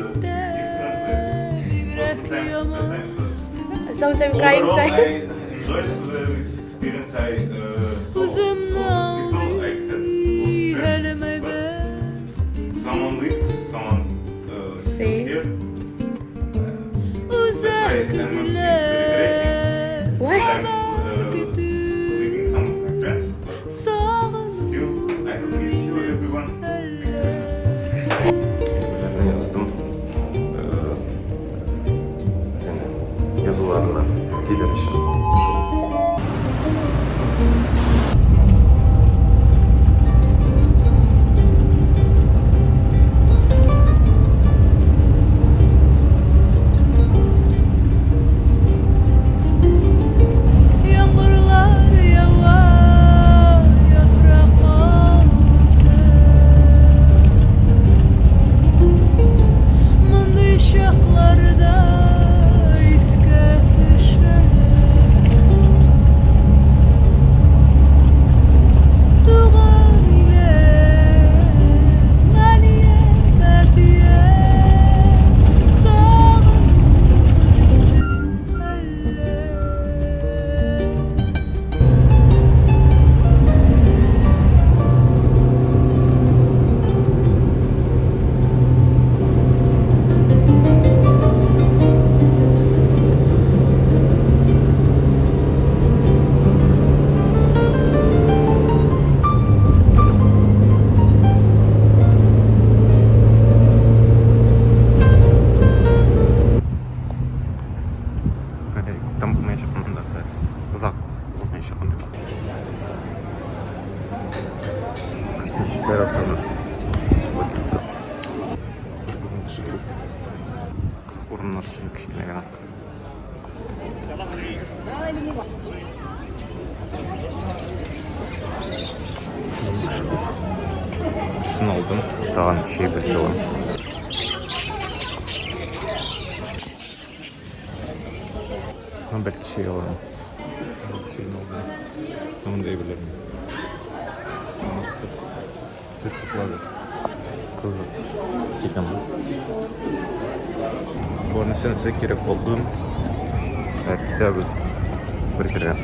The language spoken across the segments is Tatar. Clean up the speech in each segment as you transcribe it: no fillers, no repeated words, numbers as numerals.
җитә, бигрәк ямансу. Sometimes crying Overall, time. I enjoyed this experience. I saw Үземне lots of people. I had алдый lots of friends, әлем but әйбәт дим. someone left, someone still See? here. Үзәк I am өзелә. Why? I'm Көтү leaving some of my friends, but still, I сагынудыр miss you, инде everyone. әллә. Әйберләрне яздым. Синең язуларына килер өчен. Шул. Яңгырлар ява, яфрак алды. Мондый чакларда искә төшәләр. Туган илем, әнием, әтием, сагындыр инде әллә. Күптән булмаячак монда. Озак булмаячак монда. Күчтәнәчләр автоны. Бүген кеше күп. Кызык урыннар өчен кечкенә генә. Бүген кеше күп. Берсен алдым. Тагын чәй бер кило. Ну, бәлки чәй алырмын. Чәйне алдым. Монда әйберләрне. Бер туплады. Кызык. Сикән. Бу нәрсә нәрсә кирәк булды. Ә, китәбез бер җиргә.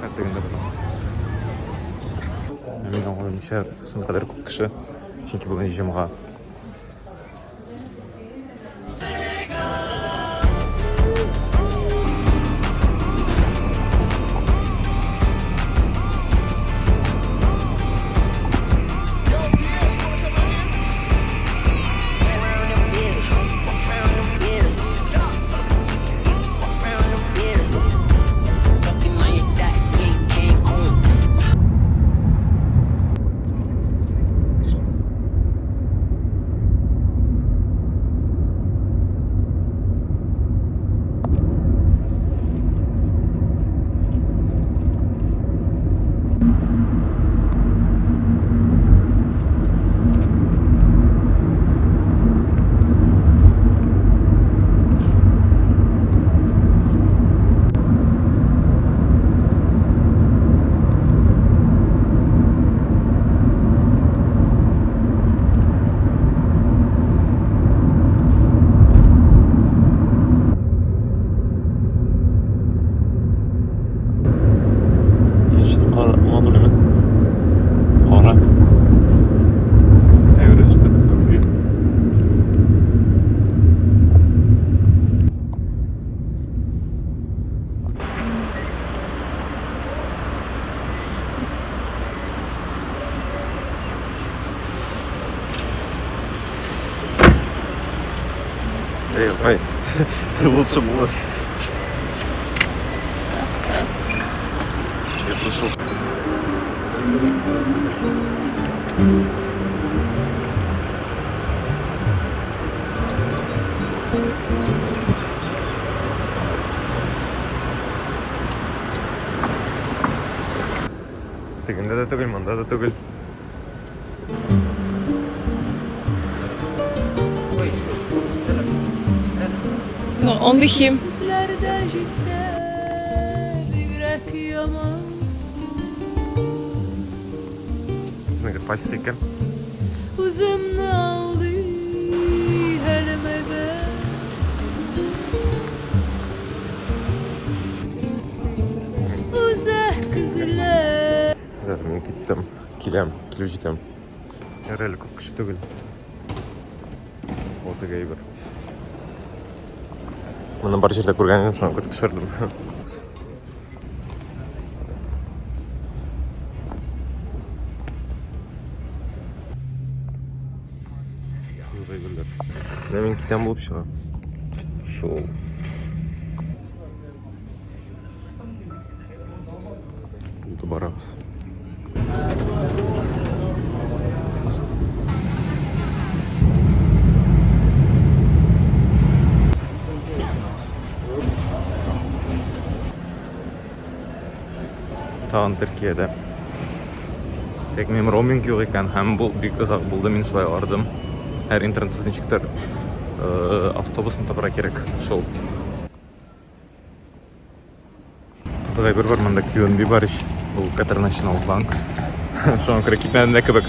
Ә, тегендә бар. Мин аңладым, ничә шулкадәр күп кеше. Чөнки бүген җомга. Ничек кара, матур име? Кара. Әйбер чыкты. Эй, ой, лучше было. Я слышал. Тегендә дә түгел, монда да түгел. No, only him. Күзләрдә җитә, бигрәк ямансу. Безнең пасека икән. Үземне алдый хәлем әйбәт. Үзәк өзелә. Мин киттем. Киләм, килеп җитәм. Ярый әле күп кеше түгел. Вот теге әйбер. Моны бар җирдә күргән идем, шуңа күрә төшердем. Кызык әйберләр. Менә мин китәм булып чыга. Шул. Булды, барабыз. Тагын Төркиядә. Тик минем роуминг юк икән һәм бу бик озак булды, мин шулай ардым. Һәр интернетсыз ничектер э, автобусны табарга кирәк. Шул. Кызык әйбер бар, монда QNB бар ич. Бу Qatar National Bank. Шуңа күрә китмәдем дә кебек.